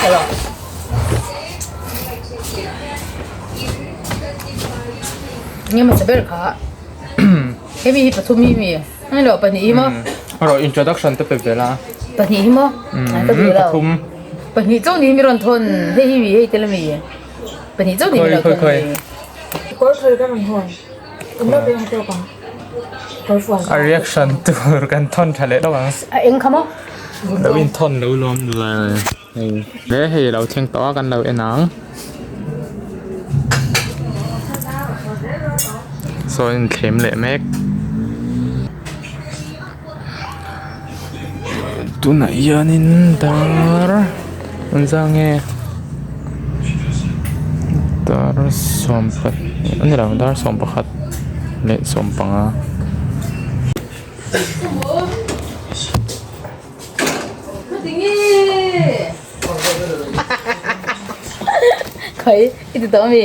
Hello. Nge hmasa ber kha. Hemi hi pathum hi mi. Ani lo pahnih hi maw? Ro introduction te pe ve la. Pahnih hi maw? Ka duh lo. Pathum. Pahnih chauh ni mi rawn thawn. Hei hi mi hei tel ami. Pahnih chauh ni mi rawn thawn. Kawr khawi ka rawn hawn. Awm lo peng a tawk ang. Kawr fuan. A reaction tur kan thawn tha leh lawk ang. A eng kha maw? Lo in thawn lo lawm hei le hei lo thleng tawh a kan lo en ang. Saw in thlem leh mek. Tunah hianin dar engzah nge dar sawmpahnih a ni lo dar sawmpakhat leh sawmpanga. Khawi i ti tawh ami?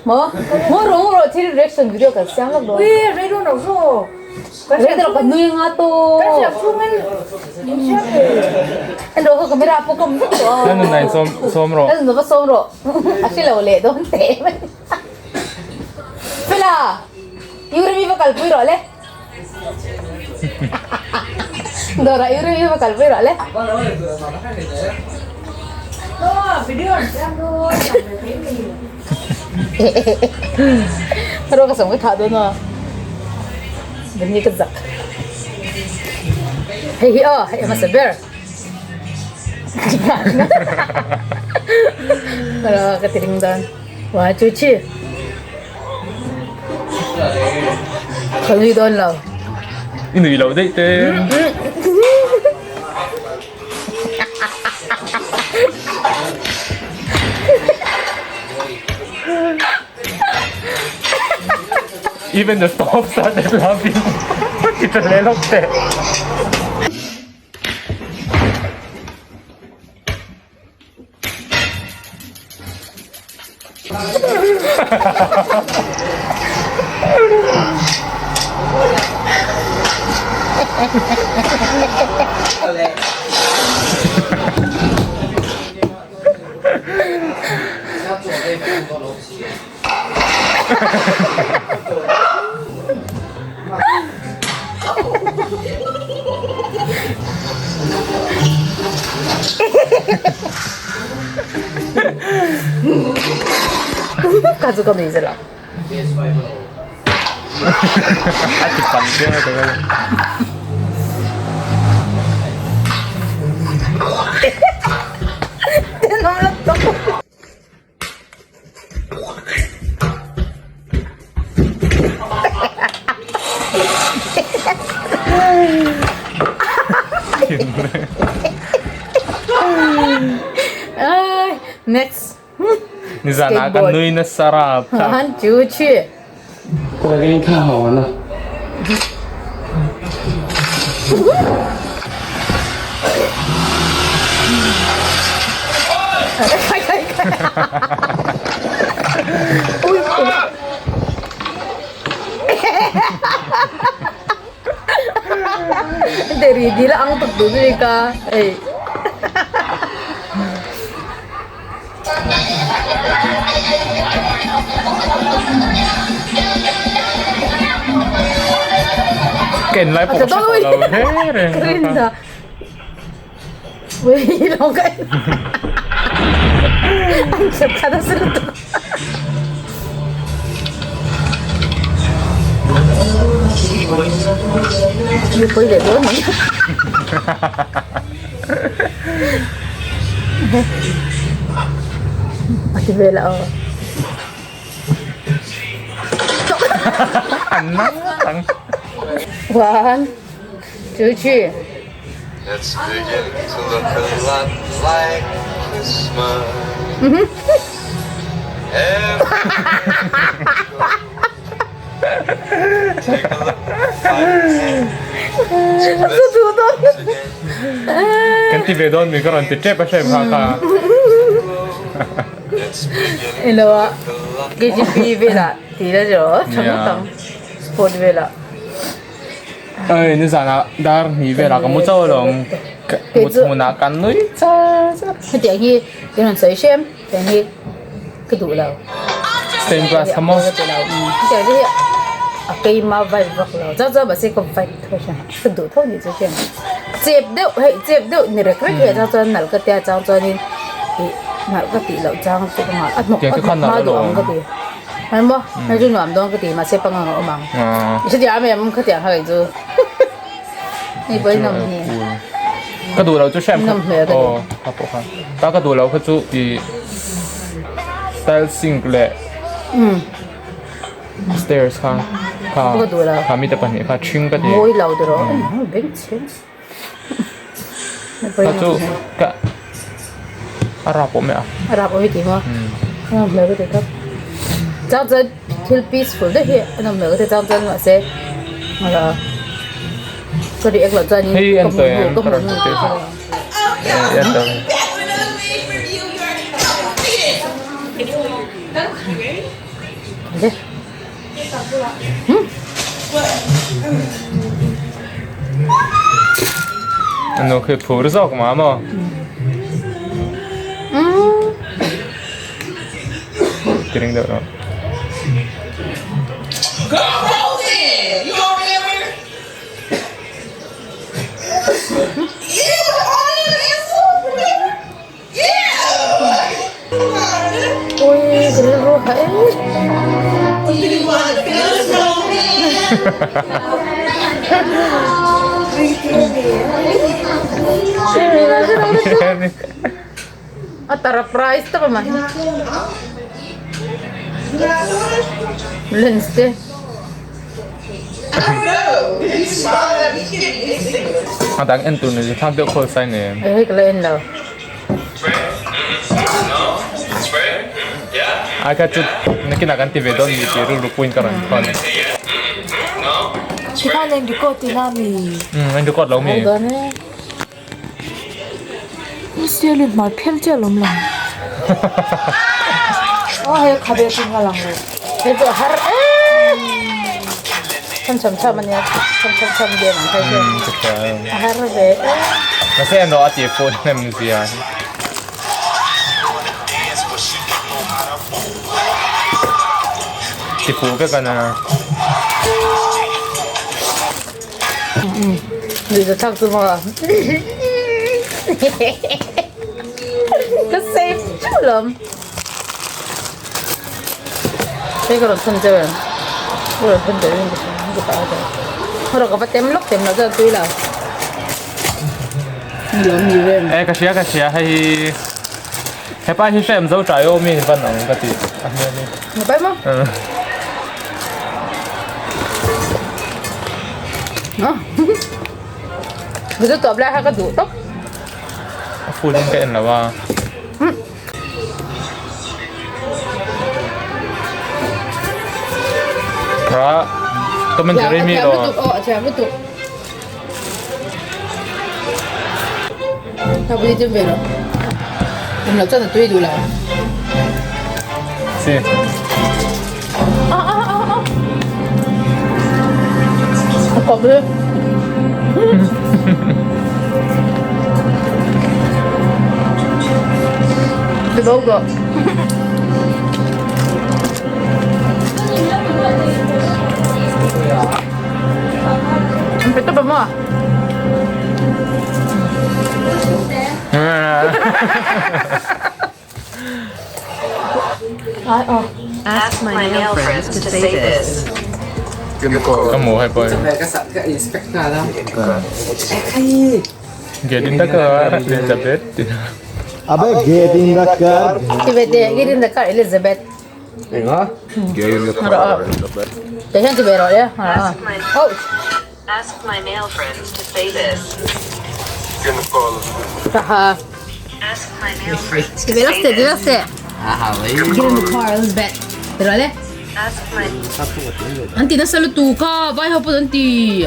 Maw? Maw rawh maw rawh thil reaction video kan siam lawk dawn. Ui rei dawn lo zawk. Rei dawn lo ka nui nga to. Kan siam chhungin in siam ve. En rawh ka camera pawh ka awm vek tawh a. Nan nunai sawm sawm rawh. Nan nunai va sawm rawh. A hre lo leh dawn teh mai. Fela! Yurimi va kalpui rawh le. Dawrah i ring i va kalpui rawh le. Ro ka sawm ka thah dawn a. Bani ka zak. Hei hi aw, hei a hmasa ber. Ka ti ring dawn. One, two, three. Ka nui dawn lo. I nui lo daih te. Even the staff started laughing. Ti ta leh lawk teh. Ka chu ka nui zela. A ti pang chiang a ka kal. Tenawm lutuk. Next. Nizan ah kan nui nasa rap. One, two, three. 过来给你看好玩的。Deri dila ang tuk du ni ka. Ei. Ka en lai pawh ka hre tawh lo he reng bawk a. A ti vel a aw. An nang ang. One, two, three. It's beginning to look a lot like Christmas. Kan ti ve dawn mi ka rawn ti tep a hrem kha kha. Ilo a KGP velah ti la zero tha ngawt ang sport velah. Oi nizan ah dar hnih velah ka mu chauh alawm. Mut hmunah kan nui char char. Hetiang hi i rawn sawi hrem tiang hi ka duh lo. Stained glass kha maw? Hetiang te hi a keima vibe vak lo. Chang chuan mahse ka vibe tho hian ka duh tho ni chu hian. Chep deuh hei chep deuh ni rek rek hi a chang chuan nalh ka tia chang chuanin ih nalh ka tih loh chang chu ka ngah a hnawk a hnawk hma duh ang ka ti. Hei maw hei chu nuam dawn ka ti mahse pangang a awm ang. I hrethiam em khatiang kha kei chu. Hei pawh hi nawm hi. Ka duh lo chu hrem Nawm hmel ka ti. Aw kha pawh kha. Ta ka duh lo kha chu i tile sink leh stairs kha kha Ka duh lo. kha mite pahnih kha ṭhing ka ti. Mawi lo tiraw. Beng chheng. Kha chu ka a rap awm e a. A rap awm i ti maw? Nawm hmel ka ti tawp. Chang chuan thil peaceful deuh hi a nawm hmel ka ti chang chuan mahse ka react loh chuan Hei ka en hmu tawi hnu em ka ka hmu rawn hnu hmu tih tih en tawi. Ano khi phur zawk mah maw? Ti ring deuh rawh. Ui ka rilru ha em. A tara prize tak a mah hi. Lens te. A dang en tur ni thlak deuh khawl sai nei em. Hei ka la en lo. Ai kha chu nakinah kan ti ve dawn ni tih rilru puiin ka rawn thawn. Tikhan en record tihna a mi? Umm en record lo mi. Sialin hmai phel chiah lawm lang. Aw hei khabe pawh nga lang lo. Hei chu a har em. Cham cham cham ania cham cham cham game ang khai hian a har ve em. Mahse en rawh a tih fuh hnem zia. Ti fuh vek a na. Nuih thlak chu maw ka save teuh lawm hei ka rawn thawn cheu em ka rawn thawn teuh in ka hria ka ta ka va tem lawk tem loh chuan tui lo ni lawm ni reng e ka hria ka hria hei hi hepa hi hrem zo ṭai awm i van ang ka ti a hmel hi ni pai maw Ka chu tawp lai kha ka duh tawp. A full in ka en lo a. Ra Tom and Jerry mi lo. Aw a thiam lutuk. Ka pui chu ve lo. Tum lo chuan a tui duh lo. Si. A kawp hi. Ti bo ko. An pe tawp a maw? Ask my male friends to say this. Ka hmu hei pawh hi. Get in the car, Elizabeth. Abe get in the car. Get in the car, Elizabeth. Enga? Get in the car, Elizabeth. Để xem chị về rồi đấy. Oh. Ask my male friends to say this. Ask my male friends to say this. Get in the car, Elizabeth. Rồi đấy. Ask my An ti nasa lutuk kha, vai ho pawh an ti.